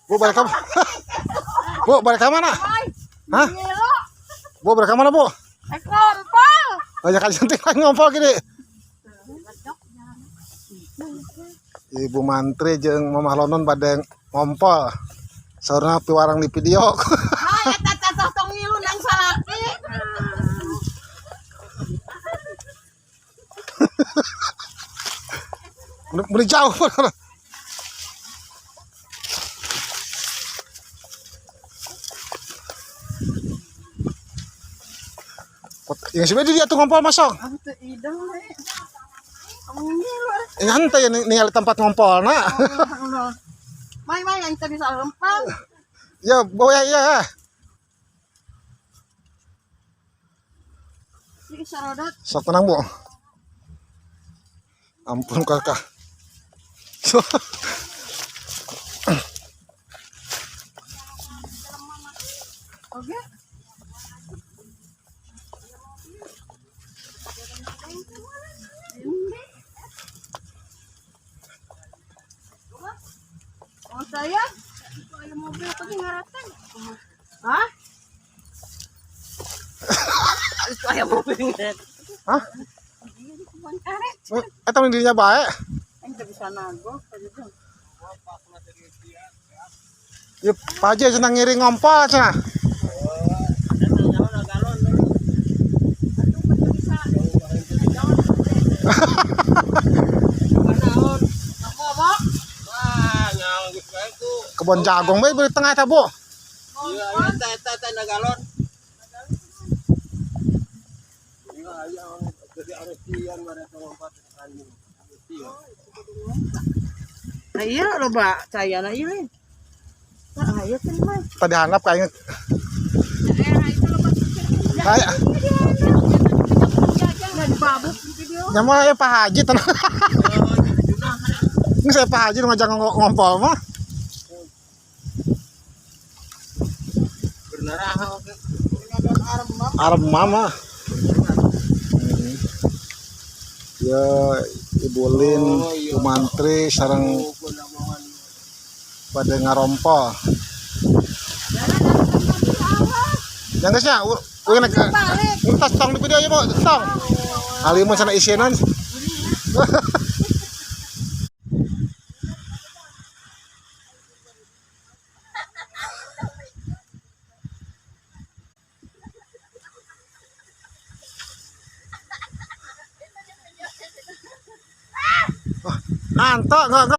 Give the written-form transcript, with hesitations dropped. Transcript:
Bu balik ke Bu balik ke mana? Hah? Bu balik ke mana bu? Ngompol. Banyak aja cantik lagi ngompol gini. Ibu Mantri jeung Mamah Lonon pada ngompol. Saurna piwarang di video. Hai, eta teh tong ngilu nang salaki. Beli jauh. Yang sebenarnya dia tuh ngompol masuk. Aku teu idang we. Ngilu. Nyantai ya ningali tempat ngompol nah. Mai mai yang tadi bisa lempang. Ya, boleh ya. Iki sarodat. Sok tenang, Bu. Ampun kakak. Oke. Oh saya, itu ada mobil tadi ngarateng. Hah? Itu ada mobil ngarateng. Hah? Kebun karet. Eta mah dirinya bae. Yang bisa nago, tadi. Ya, Pak Haji cenah ngiring ngompol cenah. Kebon jagung bae beri tengah eta, Bu. Iya, eta eta eta na galon. Iya, aya jadi arestian mereka lompat anjing. Nah iya loba caya na iya. Nah, iya kan mah. Tadi handap kayaknya. Kayak Nggak dibabuk di video. nyawa ya Pak Haji tenang. Ini saya Pak Haji ngajak ngompol mah. Bernarah oke. Arem mama. Ya Ibu Lin, Bu Mantri sareng pada ngarompol. Yang geus nya, uing nek tas tong di video ya, Bu, tong. Alimun sana isinan. Anto, enggak.